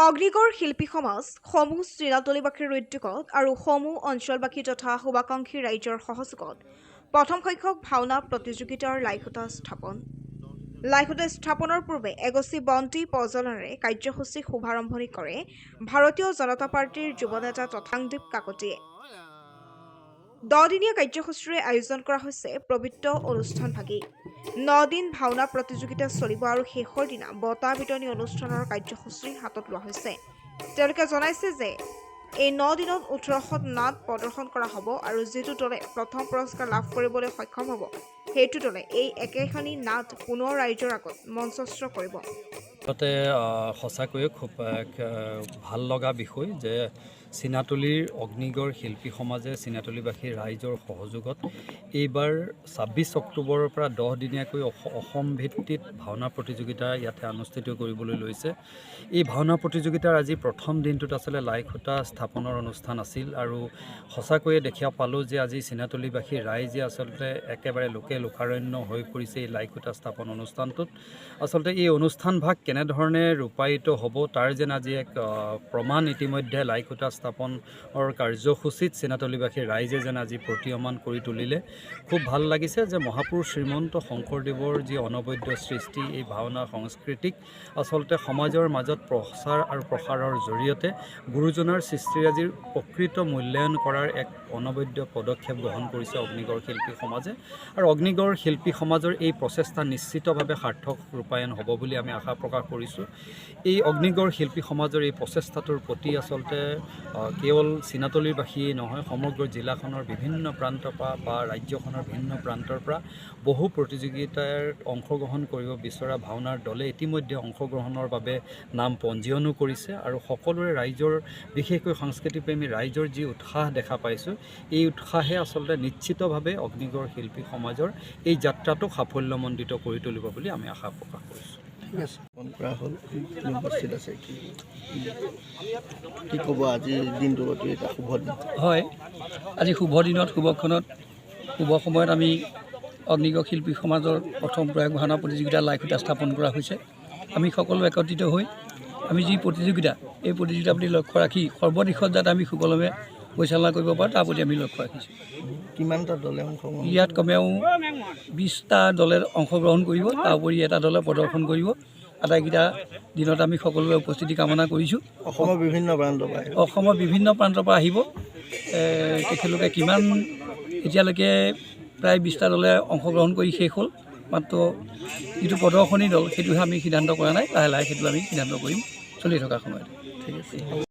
অগ্নিগড় শিল্পী সমাজ, সমূহ চিনাতলীবাসীৰ উদ্যোগত আৰু সমূহ অঞ্চলবাসী তথা শুভাকাংক্ষী ৰাইজৰ সহযোগত প্ৰথম সংখ্যক ভাওনা প্ৰতিযোগিতাৰ লাইখুঁটা স্থাপন। লাইখুঁটা স্থাপনৰ পূৰ্বে এগছি বন্তি প্ৰজ্বলনেৰে কাৰ্যসূচী শুভাৰম্ভণি কৰে ভাৰতীয় জনতা পাৰ্টীৰ যুৱ নেতা তথাংদীপ কাকতিয়ে। 10 দিনীয়া কাৰ্যসূচীৰে আয়োজন কৰা হৈছে পবিত্ৰ অনুষ্ঠানভাগি। 9 দিন ভাওনা প্ৰতিযোগিতা চলিব আৰু শেষৰ দিনা বঁটা বিতৰণী অনুষ্ঠানৰ কাৰ্যসূচী হাতত লোৱা হৈছে। তেওঁলোকে জনাইছে যে এই 9 দিনত 18খন নাট প্ৰদৰ্শন কৰা হ'ব আৰু যিটো দলে প্ৰথম পুৰস্কাৰ লাভ কৰিবলৈ সক্ষম হ'ব, সেইটো দলে এই একেখনি নাট পুনৰ ৰাইজৰ আগত মঞ্চস্থ কৰিব। আচলতে সঁচাকৈয়ে খুব এক ভাল লগা বিষয় যে চিনাতলীৰ অগ্নিগড় শিল্পী সমাজে চিনাতলীবাসী ৰাইজৰ সহযোগত এইবাৰ 26 অক্টোবৰৰ পৰা 10 দিনীয়াকৈ অসম ভিত্তিত ভাওনা প্ৰতিযোগিতা ইয়াতে অনুষ্ঠিত কৰিবলৈ লৈছে। এই ভাওনা প্ৰতিযোগিতাৰ আজি প্ৰথম দিনটোত আচলতে লাইখুঁটা স্থাপনৰ অনুষ্ঠান আছিল আৰু সঁচাকৈয়ে দেখা পালোঁ যে আজি চিনাতলীবাসী ৰাইজে আচলতে একেবাৰে লোকে লোকাৰণ্য হৈ পৰিছে এই লাইখুঁটা স্থাপন অনুষ্ঠানটোত। আচলতে এই অনুষ্ঠানভাগ কেনেধৰণে ৰূপায়িত হ'ব, তাৰ যেন আজি এক প্ৰমাণ ইতিমধ্যে লাইখুঁটা স্থাপনৰ কাৰ্যসূচীত চিনাতলীবাসী ৰাইজে যেন আজি প্ৰতীয়মান কৰি তুলিলে। খুব ভাল লাগিছে যে মহাপুৰুষ শ্ৰীমন্ত শংকৰদেৱৰ যি অনবদ্য সৃষ্টি, এই ভাওনা সংস্কৃতিক আচলতে সমাজৰ মাজত প্ৰচাৰ আৰু প্ৰসাৰৰ জৰিয়তে গুৰুজনাৰ সৃষ্টিৰাজিৰ প্ৰকৃত মূল্যায়ন কৰাৰ এক অনবদ্য পদক্ষেপ গ্ৰহণ কৰিছে অগ্নিগড় শিল্পী সমাজে। আৰু অগ্নিগড় শিল্পী সমাজৰ এই প্ৰচেষ্টা নিশ্চিতভাৱে সাৰ্থক ৰূপায়ণ হ'ব বুলি আমি আশা প্ৰকাশ কৰিছোঁ। এই অগ্নিগড় শিল্পী সমাজৰ এই প্ৰচেষ্টাটোৰ প্ৰতি আচলতে কেৱল চিনাতলীবাসীয়েই নহয়, সমগ্ৰ জিলাখনৰ বিভিন্ন প্ৰান্তৰ পৰা বা ৰাজ্যখনৰ ভিন্ন প্ৰান্তৰ পৰা বহু প্ৰতিযোগিতাৰ অংশগ্ৰহণ কৰিব বিচৰা ভাওনাৰ দলে ইতিমধ্যে অংশগ্ৰহণৰ বাবে নাম পঞ্জীয়নো কৰিছে। আৰু সকলোৰে ৰাইজৰ, বিশেষকৈ সংস্কৃতিপ্ৰেমী ৰাইজৰ যি উৎসাহ দেখা পাইছোঁ, এই উৎসাহে আচলতে নিশ্চিতভাৱে অগ্নিগড় শিল্পী সমাজৰ এই যাত্ৰাটোক সাফল্যমণ্ডিত কৰি তুলিব বুলি আমি আশা প্ৰকাশ কৰিছোঁ। ঠিক আছে, ফোন কৰা হ'ল, আপুনি উপস্থিত আছে, কি কি ক'ব আজিৰ দিনটোৰ প্ৰতি? এটা শুভ দিন। হয়, আজি শুভ দিনত, শুভক্ষণত, শুভ সময়ত আমি অগ্নিগড় শিল্পী সমাজৰ প্ৰথম প্ৰয়াগ ভাওনা প্ৰতিযোগিতা লাইখুঁটা স্থাপন কৰা হৈছে। আমি সকলো একত্ৰিত হৈ আমি যি প্ৰতিযোগিতা, এই প্ৰতিযোগিতাৰ প্ৰতি লক্ষ্য ৰাখি সৰ্বদিশত যাতে আমি সুকলমে পৰিচালনা কৰিব পাৰোঁ, তাৰ প্ৰতি আমি লক্ষ্য ৰাখিছোঁ। কিমানটা দলে অংশগ্ৰহণ? ইয়াত কমেও 20টা দলে অংশগ্ৰহণ কৰিব। তাৰ উপৰি এটা দলে প্ৰদৰ্শন কৰিব। আটাইকেইটা দিনত আমি সকলোৰে উপস্থিতি কামনা কৰিছোঁ। অসমৰ বিভিন্ন প্ৰান্তৰ পৰা আহিব? অসমৰ বিভিন্ন প্ৰান্তৰ পৰা আহিব। তেখেতলোকে কিমান, এতিয়ালৈকে প্ৰায় 20টা দলে অংশগ্ৰহণ কৰি শেষ হ'ল। মাত্ৰ যিটো প্ৰদৰ্শনী দল, সেইটোহে আমি সিদ্ধান্ত কৰা নাই। লাহে লাহে সেইটো আমি সিদ্ধান্ত কৰিম চলি থকা সময়ত। ঠিক আছে।